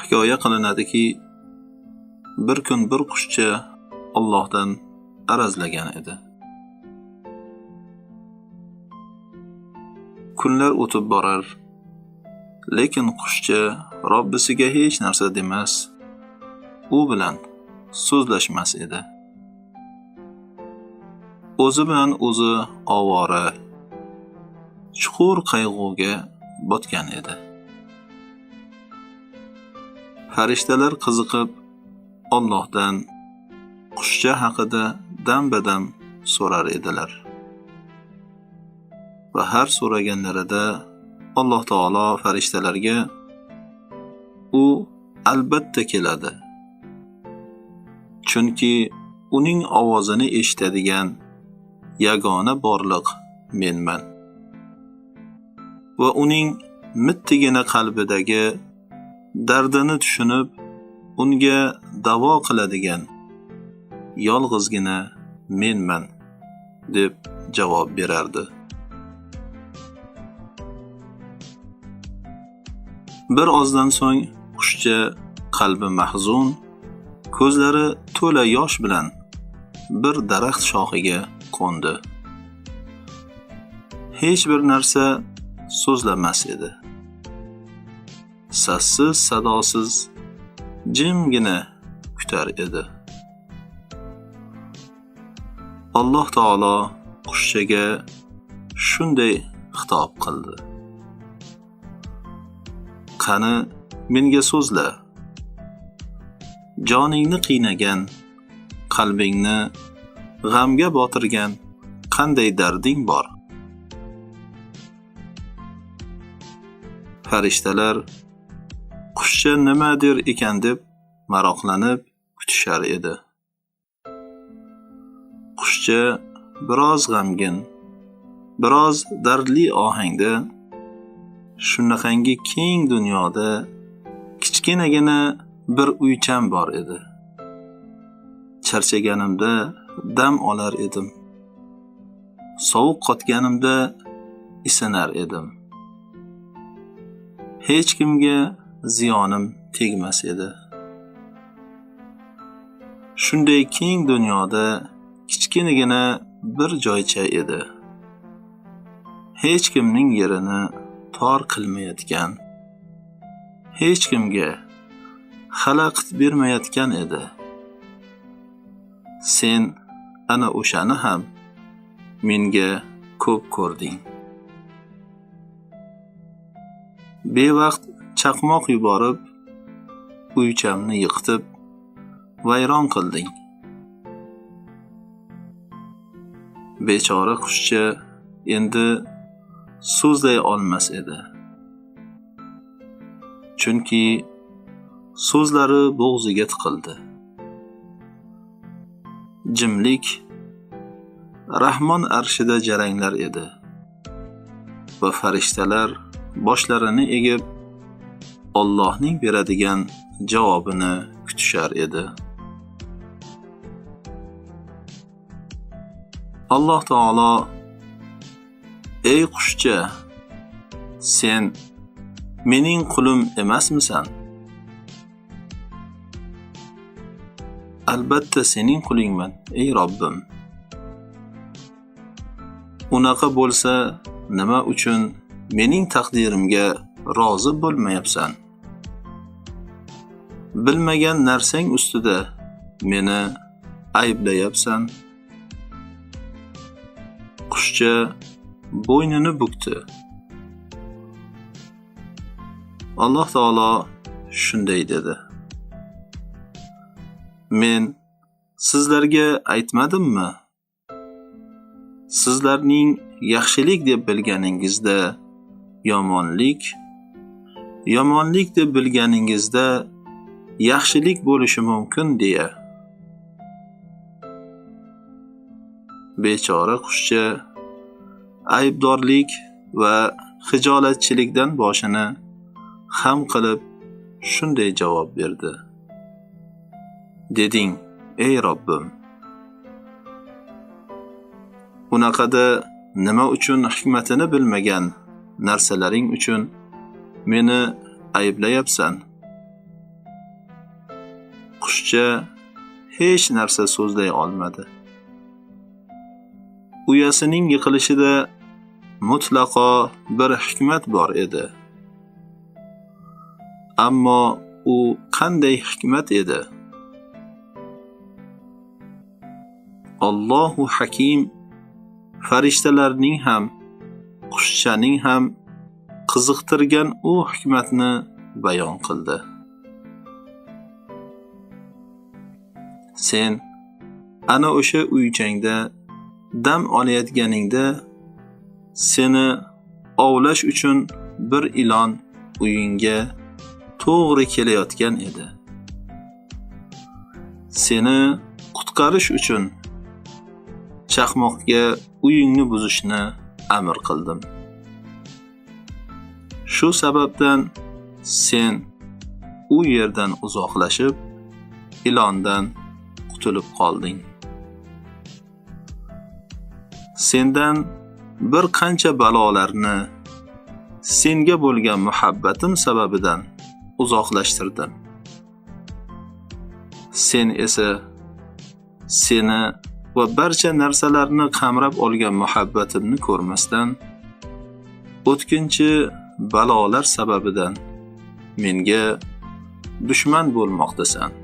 Hikoya qilinadiki, bir kun bir qushcha Allohdan arazlagan edi. Kunlar o'tib borar, lekin qushcha Robbisiga hech narsa demas, u bilan so'zlashmas edi. O'zi bilan o'zi ovora, chuqur qayg'uga botgan edi. Farishtalar qiziqib Allohdan qushcha haqida dam-badam so'rar edilar. Va har so'raganlarida Alloh taolo farishtalarga: "U albatta keladi. Chunki uning ovozini eshitadigan yagona borliq menman. Va uning mittigina qalbidagi dardini tushunib, unga davo qiladigan yolg'izgina menman" deb javob berardi. Bir ozdan so'ng qushcha qalbi mahzun, ko'zlari to'la yosh bilan bir daraxt shoxiga qo'ndi. Hech bir narsa so'zlamas edi. Sassiz, sadosiz jimgina kutar edi. Alloh taolo qushchaga shunday xitob qildi: "Qani menga so'zla. Joningni qiynagan, qalbingni g'amga botirgan qanday darding bor?" Farishtalar qushcha nima der ekan deb maroqlanib kutishar edi. Qushcha biroz g'amgin, biroz dardli ohangda: "Shunaqangi keng dunyoda kichkinagina bir uycham bor edi. Charchaganimda dam olar edim. Sovuq qotganimda isinar edim. Hech kimga ziyonim tegmas edi. Shunday keng dunyoda kichkinagina bir joycha edi. Hech kimning yerini tor qilmayotgan, hech kimga xalaqit bermayotgan edi. Sen ana o'shani ham menga ko'p ko'rding. Bevaqt chaqmoq yuborib, uychamni yiqitib, vayron qilding." Bechora qushcha endi so'zlay olmas edi. Chunki so'zlari bo'g'ziga tiqildi. Jimlik Rahmon arshida jaranglar edi va farishtalar boshlarini egib Allohning beradigan javobini kutishar edi. Alloh taolo: "Ey qushcha, sen mening qulim emasmisan? Albatta sening qulingman, ey Robbim. Unaqa bo'lsa, nima uchun mening taqdirimga rozi bo'lmayapsan? Bilmagan narsang ustida meni ayblayapsan." Qushcha bo'ynini bukdi. Alloh taolo shunday dedi: "Men sizlarga aytmadimmi? Sizlarning yaxshilik deb bilganingizda yomonlik, yomonlik deb bilganingizda yaxshilik bo'lishi mumkin deya." Bechora qushcha aybdorlik va xijolatchilikdan boshini xam qilib shunday javob berdi: "Deding, ey Robbim. Bunaqada nima uchun hikmatini bilmagan narsalaring uchun meni ayblayapsan? Qushcha hech narsa so'zlay olmadi. Uyasining yiqilishida mutlaqo bir hikmat bor edi. Ammo u qanday hikmat edi? Allohu Hakim farishtalarning ham, qushchaning ham qiziqtirgan u hikmatni bayon qildi. Sen ana o'sha uychangda dam olayotganingda seni ovlash uchun bir ilon uyingga to'g'ri kelayotgan edi. Seni qutqarish uchun chaqmoqga uyingni buzishni amr qildim. Shu sababdan sen u yerdan uzoqlashib, ilondan qutulib qolding. Sendan bir qancha balolarni senga bo'lgan muhabbatim sababidan uzoqlashtirdim. Sen esa seni va barcha narsalarni qamrab olgan muhabbatimni ko'rmasdan, o'tkinchi balolar sababidan menga dushman bo'lmoqdasan.